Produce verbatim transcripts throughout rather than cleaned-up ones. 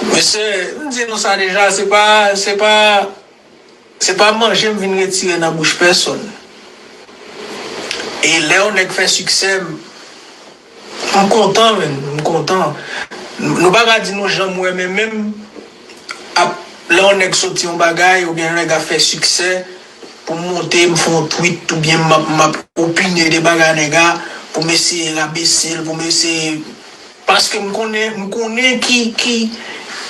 Mesye, m di nou sa deja, se pa, se pa, se pa manje m vin retire nan bouch pèsonn. E lè yon nèg fè siksè, m kontan, menn, m kontan. Nou pa ka di nou janm wè, men menm ap, lè yon nèg soti yon bagay, oubyen yon nèg ap fè siksè, pou m monte, m fè yon tweet, oubyen m ap, m ap opine de bagay nèg a, pou m eseye rabese l, pou m eseye Paske m konnen, m konnen ki, ki,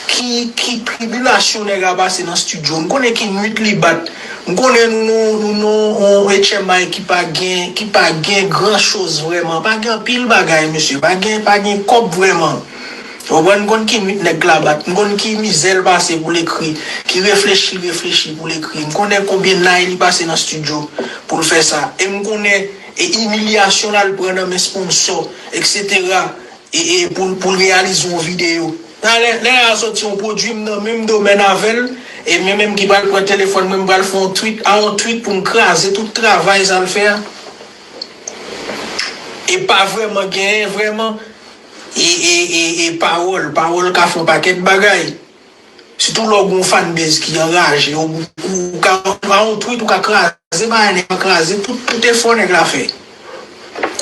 ki, ki tribilasyon nèg la pase nan estidyo. M konnen ki nwit li bat. M konnen nou, nou, nou, nou, yon H M I ki pa gen, ki pa gen gran choz vrèman. Pa gen anpil bagay, mesye. Pa gen, pa gen kòb vrèman. Ou konprann? M konn ki nwit nèg la bat. M konn ki mizè l pase pou l ekri. Ki reflechi l reflechi pou l ekri. M konnen konbyen night li pase nan estidyo pou l fè sa. E m konnen e imilyasyon l al pran nan men sponsò, etsetera. e, e pou, pou l reyalize yon videyo. Talè, lè a soti yon pwodui m nan menm domèn avè l, e mwen menm ki pral pran telefòn mwen, m pral fè yon tweet, a yon tweet pou m kraze tout travay sa l fè a. E pa vrèman genyen, vrèman, e, e, e, e pawòl, pawòl ka fè yon pakèt bagay. Sitou lè w gen yon fanbase ki anraje, ou, ou ka, a yon tweet, ou ka kraze bagay nèg la, kraze tout, tout efò nèg la fè.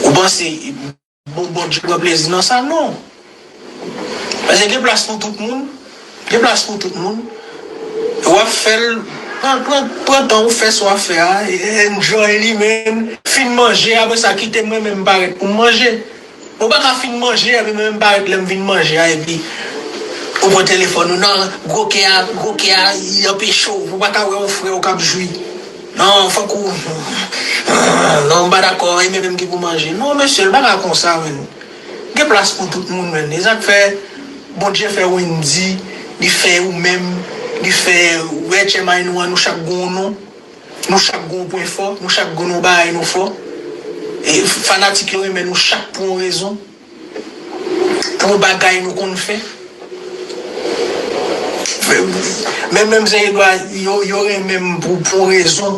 Ou panse Bon, Bondye pran plezi nan sa, non. Paske gen plas pou tout moun. Gen plas pou tout moun. W ap fè l, pran, pran, pran tan ou fè sa w ap fè a, enjoy li, men fin manje, apre sa kite mwen menm parèt pou m manje. Ou pa ka fin manje, epi mwen menm parèt lè m vin manje a, epi ou pran telefòn ou, nan, gwo kè a, gwo kè a, li anpeche w, ou pa ka wè yon frè w k ap jwi. Non, fòk ou, non, m pa dakò, e mwen menm ki pou manje. Non, mesye, l pa ka konsa, menn. Gen plas pou tout moun, menn. E sa k fè Bondye fè Wendy, li fè ou menm, li fè H M I nou an, nou chak gen yon non. Nou chak gen yon pwen fò, nou chak gen yon bagay nou fò. E fanatik yo renmen nou chak pou yon rezon. Pou yon bagay nou konn fè. Men menm se yo, yo renmen m pou, pou yon rezon.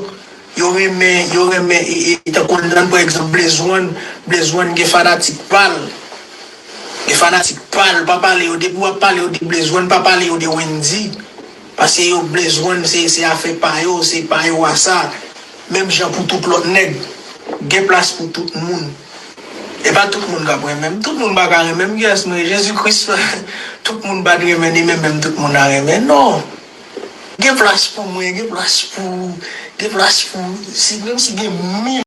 Yo renmen, yo renmen, e, e, e tankou nan, pa egzanp, Blaze One, Blaze One gen fanatik pa l. Gen fanatik pa l, pa pale yo, depi w ap pale yo de Blaze One, pa pale yo de Wendy. Paske yo, Blaze One, se, se afè pa yo, se pa yo a sa. Menm jan pou tout lòt nèg. Gen plas pou tout moun. E pa tout moun k ap renmen m. Tout moun pa ka renmen m. Kiyès mwen ye? Jezi Kris. Tout moun pa t renmen ni menm, menm tout moun a renmen. Non. Gen plas pou mwen, gen plas pou, gen plas pou, si, menm si gen mil